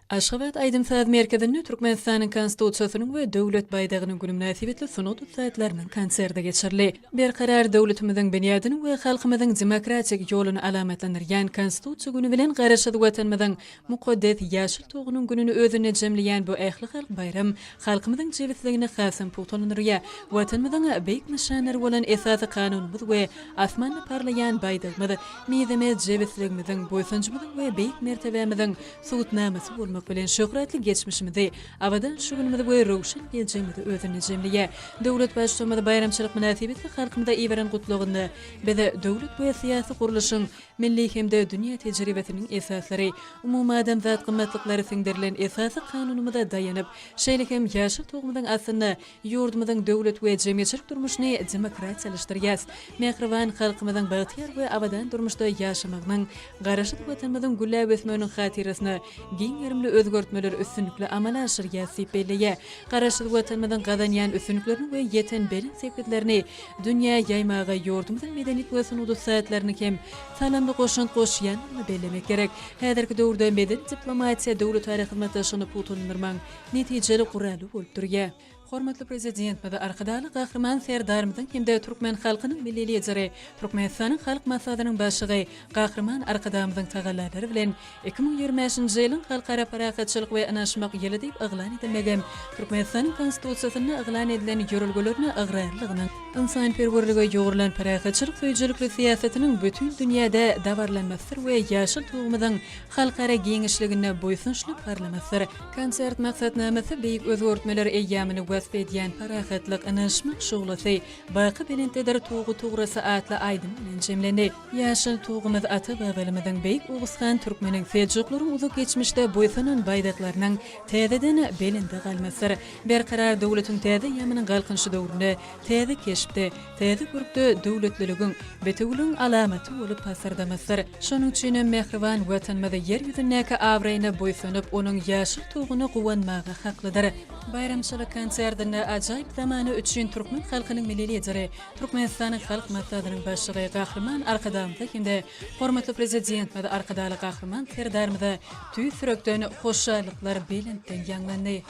Aşgabat aýdym-saz merkezinde Türkmenistanyň Konstitusiýasynyň we Döwlet baýdagynyň güni mynasybetli sungat ussatlarynyň konserti geçirildi. Berkarar döwletimiziň binýadyny we halkymyzyň demokratik ýoluny alamatlandyrýan Konstitusiýa güni bilen Garaşsyz Watanymyzyň mukaddes ýaşyl Tugunyň gününi özünde jemleýän bu ählihalk baýram halkymyzyň jebisligini hasam pugtalandyrýar. Watanymyzyň beýik nyşanlary bolan Esasy Kanunymyz we asmanda parlaýan Baýdagymyz mizemez jebisligimiziň, buýsanjymyzyň we beýik mertebämiziň subutnamasy bolmak bilen, şöhratly geçmişimizi, abadan şu günümizi we röwşen geljegimizi özünde jemleýär. Döwlet Baştutanymyz baýramçylyk mynasybetli halkymyza iberen Gutlagynda, Biz döwlet we syýasy gurluşyň milli hem-de dünýä tejribesiniň esaslary, umumadamzat gymmatlyklary siňdirilen Esasy Kanunymyza daýanyp, şeýle hem ýaşyl Tugumyzyň astynda Ýurdumyzyň döwlet we jemgyýetçilik durmuşyny demokratiýalaşdyrýas. Mähriban halkymyzyň bagtyýar we abadan durmuşda ýaşamagynyň, Garaşsyz Watanymyzyň gülläp ösmeginiň hatyrasyna giň gerimli özgertmeleri üstünlikli amala aşyrýas diýip belleýär. Garaşsyz Watanymyzyň gazanýan üstünliklerini we ýeten belent sepgitlerini dünýä ýaýmaga ýurdumyzyň medeniýet we sungat ussatlarynyň hem salamly goşant goşýandygyny bellemek gerek. Häzirki döwürde medeni diplomatiýa döwletara hyzmatdaşlygyny pugtalandyrmagyň netijeli guraly bolup durýar. Hormatly Prezidentimiz Arkadagly Gahryman Serdarymyzyň hem-de türkmen halkynyň Milli Lideri, Türkmenistanyň Halk Maslahatynyň Başlygy Gahryman Arkadagymyzyň tagallalary bilen 2025-nji ýylyň Halkara parahatçylyk we ynanyşmak ýyly diýip yglan edilmegem Türkmenistanyň Konstitusiýasynda yglan edilen ýörelgelerine ygrarlylygynyň, ynsanperwerlige ýugrulan parahatçylyk söýüjilikli syýasatynyň bütin dünýäde dabaralanmasydyr we ýaşyl Tugumyzyň halkara giňişliginde buýsançly parlamasydyr. Konsert maksatnamasy beýik özgertmeler eýýamyny wasp edýän Parahatlyk, ynanyşmak şuglasy, Baky belentdedir Tugy tugrasy atly aýdym bilen jemlendi. Ýaşyl Tugumyz ata-babalarymyzyň, beýik Oguz han Türkmeniň, seljuklaryň uzak geçmişde buýsanan baýdaklarynyň täzeden belende galmasydyr. Berkarar döwletiň täze eýýamynyň Galkynyşy döwründe täze keşpde, Täze görkde döwletliligiň, bitewüligiň alamaty bolup pasyrdamasydyr. Şonuň üçinem mähriban Watanymyz Ýer ýüzündäki abraýyna buýsanyp, onuň ýaşyl Tuguny guwanmaga haklydyr. Baýramçylyk konserdinde ajaýyp zamana üçin türkmen halkynyň Milli Lideri, Türkmenistanyň Halk Maslahatynyň Başlygy Gahryman Arkadagymyza hem-de hormatly Prezidentimiz Arkadagly Gahryman Serdarymyza tüýs ýürekden hoşallyklar belentden ýaňlandy.